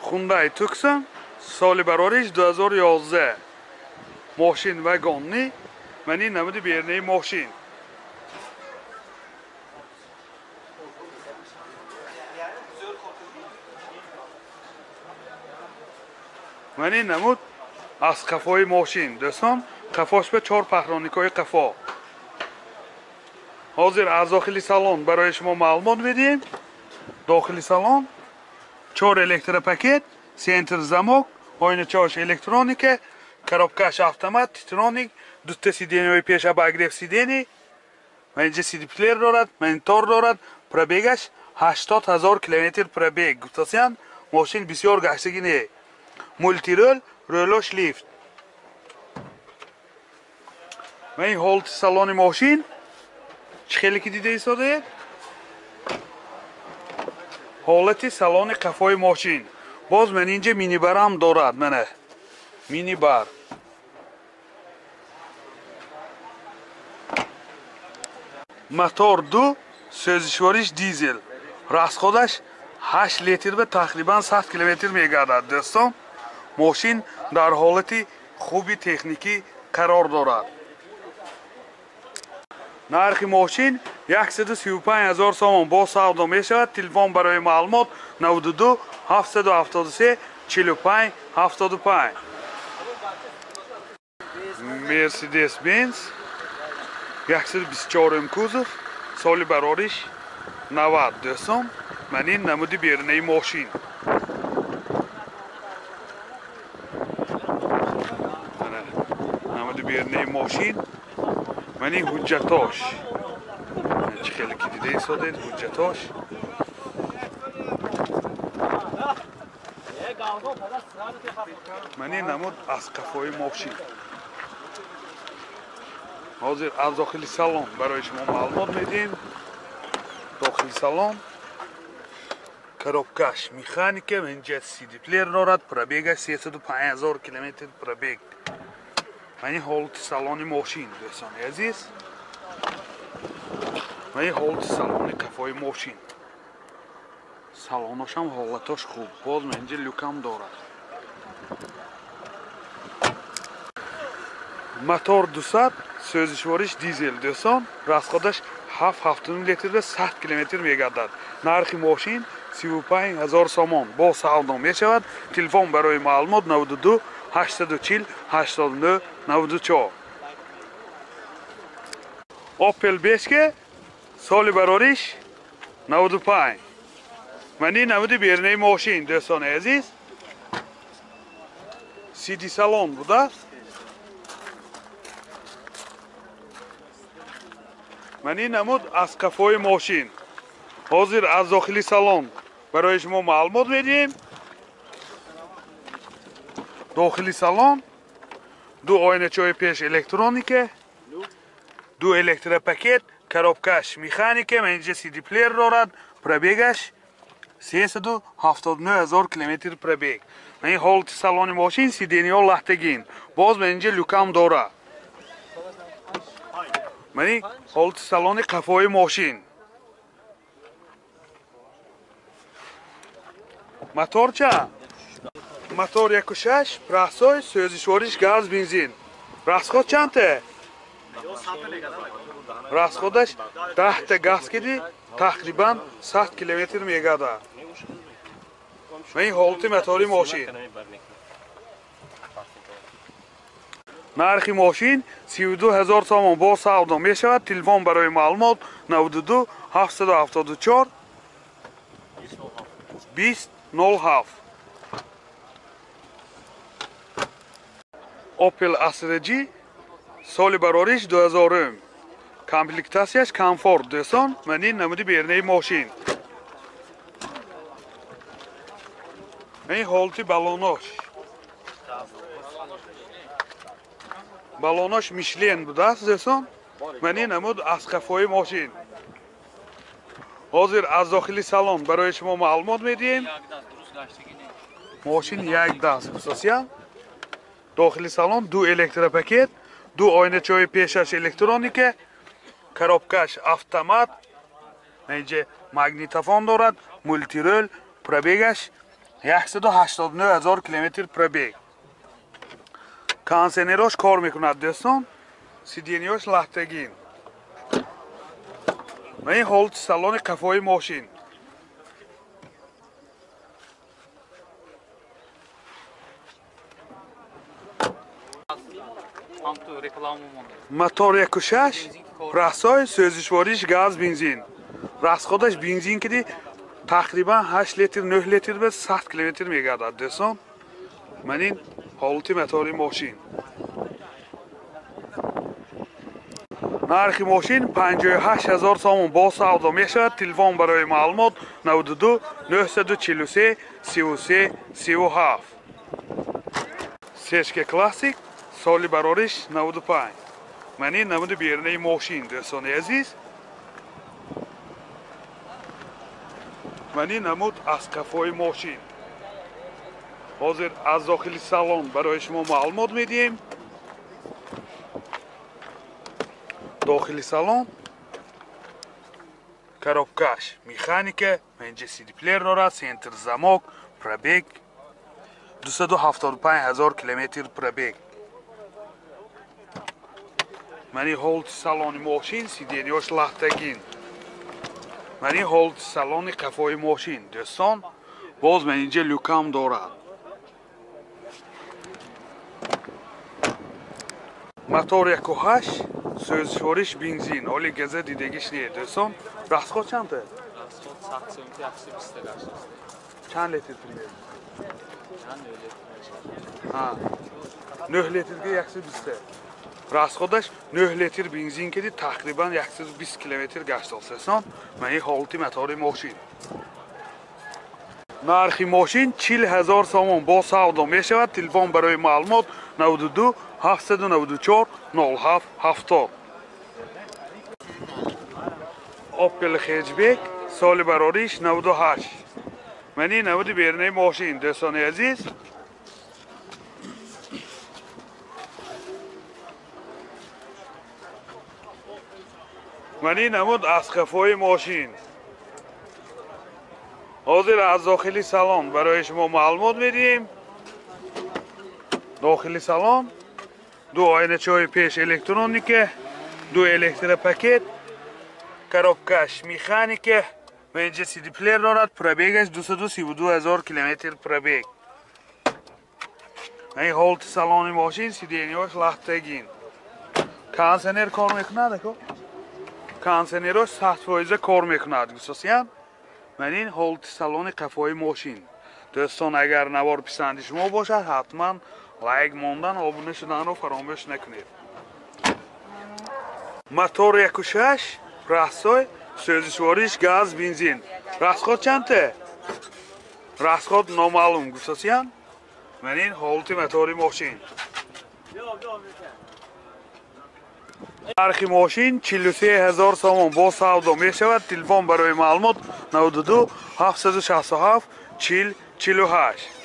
Hyundai Tucson соли барориш 2011. Мошин вагонни. Ман ин намуди бернаи мошин. Ман ин намуд аз қафои мошин. Дӯстон, қафош ба 4 паҳроникҳои қафо. Ҳозир аз дохили салон барои шумо маълумот медиҳем. Дохили салон 4 электропакет, центр замок, ойначаош электроника, коробкаш автомат, титроник, дута сиденьяҳои пеш обогрев сидений, ва инҷа CD-плеер дорад, монитор дорад, пробегаш 80 000 километр пробег. Гуфтасиян, мошин бисёр гаштагӣ не. Мултирол, рӯлош лифт. Ва ин ҳолати салони мошин чӣ хеле ки дида истодаед? Ҳолати салони қафои мошин. Боз ман инҷа минибарам дорад, мана. Минибар. Мотор 2, сӯзишвориш дизел. Расходаш 8 литр ба тақрибан 100 километр мегардад. Дӯстон, мошин дар ҳолати хуби техникӣ қарор дорад. Нархи мошин 135 000 сомон бо савдо мешавад. Телефон барои маълумот 92 773 45 75. Mercedes-Benz 124 кузов, соли барориш 90. Дӯстон, ман ин намуди берунаи мошин. Намуди берунаи мошин. Ман ин ҳуҷҷатош. Чӣ хеле ки дида истодед, ҳуҷҷатош. Ман ин намуд аз қафои мошин. Ҳозир аз дохили салон барои шумо маълумот медиҳем. Дохили салон коробкаш механика, инҷа CD-плеер дорад, пробегаш 305 000 километр пробег. Ман ин ҳолати салони мошин, дӯстони азиз. Ман ин ҳолати салони қафои мошин. Салоношам ҳолатош хуб. Боз ман инҷа люкам дорад. Мотор 200, сӯзишвориш дизел. Дӯстон, расходаш 7,7 литр ба 100 километр мегардад. Нархи мошин 35 000 сомон бо савдо мешавад. Телефон барои маълумот 92 840 89 94. Opel Бешке соли барориш 95. Ман ин намуди берунаи мошин, дӯстони азиз. CD салон будааст. Ман ин намуд аз қафои мошин. Ҳозир аз дохили салон барои шумо маълумот медиҳем. Дохили салон ду ойначаҳои пеш электроника, ду электропакет, коробкаш механика, ман инҷа CD-плеер дорад, пробегаш 379 000 километр пробег. Ман ин ҳолати салони мошин, сиденьяҳо лаҳтагин. Боз ман инҷа люкам дорад. Ман ин ҳолати салони қафои мошин. Мотор ча? Мотор 1.6, прасой, сӯзишвориш газ, бензин. Расход чандта? Расходаш 10 та газ киди, тақрибан 100 километр мегардад. Ман ин ҳолати мотори мошин. Нархи мошин 32 000 сомон бо савдо мешавад. Телефон барои маълумот 92 774 20 07. Opel Astra G соли барориш 2000. Комплектатсияш комфорт. Дӯстон, ман ин намуди берунаи мошин. Ин ҳолати балонош. Балонош Мишлен будааст, дӯстон. Ман ин намуд аз қафои мошин. Ҳозир аз дохили салон барои шумо маълумот медиҳем. Мошин як даст хусусиян. Дохили салон ду электропакет, ду ойначаҳои пешаш электроника, коробкаш автомат, инҷа магнитофон дорад, мултирол, пробегаш 189 ҳазор километр пробег. Кондиционерош кор мекунад дӯстон, сиденьяш лахтагин. Ва ин ҳолати салони қафои мошин. Мотор 1.6, расой сӯзишвориш газ бензин. Расходаш бензин киди тақрибан 8 литр 9 литр ба 100 километр мегардад дӯстон. Ман ин ҳолати мотори мошин. Нархи мошин 58 ҳазор сомон бо савдо мешавад. Телефон барои маълумот 92 943 33 37. Сечка Классик соли барориш 95. Ман ин намуди берунаи мошин дӯстони азиз. Ман ин намуд аз қафои мошин. Ҳозир аз дохили салон барои шумо маълумот медиҳем. Дохили салон коробкаш механика, инҷа CD-плеер дорад, центр замок, пробег 275 ҳазор километр пробег. Ман ин ҳолати салони мошин, сиденьяш лахтагин. Ман ин ҳолати салони қафои мошин дӯстон. Боз ман инҷа люкам дорад. Мотор 1.8, сӯзишвориш бензин. Оли газа дидагиш не дӯстон. Расход чанд? Расход 100 сом 120 гашт. Чанд литр примерно? Чанд литр? Ҳа. 9 литрга 120. Расходаш 9 литр бензин киди тақрибан 120 километр гашт дӯстон. Ман ин ҳолати мотори мошин. Нархи мошин 40 ҳазор сомон бо савдо мешавад. Телефон барои маълумот 92 794 07 70. Opel Hatchback соли барориш 98. Ман ин намуди берунаи мошин дӯстони азиз. Ман ин намуд аз қафои мошин. Ҳозир аз дохили салон барои шумо маълумот медиҳем. Дохили салон ду оиначаҳои пеш электроника, ду электропакет, коробкаш механика ва инҷа CD-плеер дорад. Пробегаш 232 ҳазор километр пробег. Ин ҳолати салони мошин, сиденьяш лахтагин. Кондиционер кор мекунад ако? Кондиционерош 100% кор мекунад гусосиян. Ман ин ҳолати салони қафои мошин. Дӯстон, агар навор писанди шумо бошад, ҳатман лайк мондан, обуна шуданро фаромӯш накунед. Мотор 1.6, расой, сӯзишвориш газ бензин. Расход чанд? Расход номаълум гусосиян. Ман ин ҳолати мотори мошин. Нархи мошин 43 ҳазор сомон бо савдо мешавад. Телефон барои маълумот 92 767 40 48.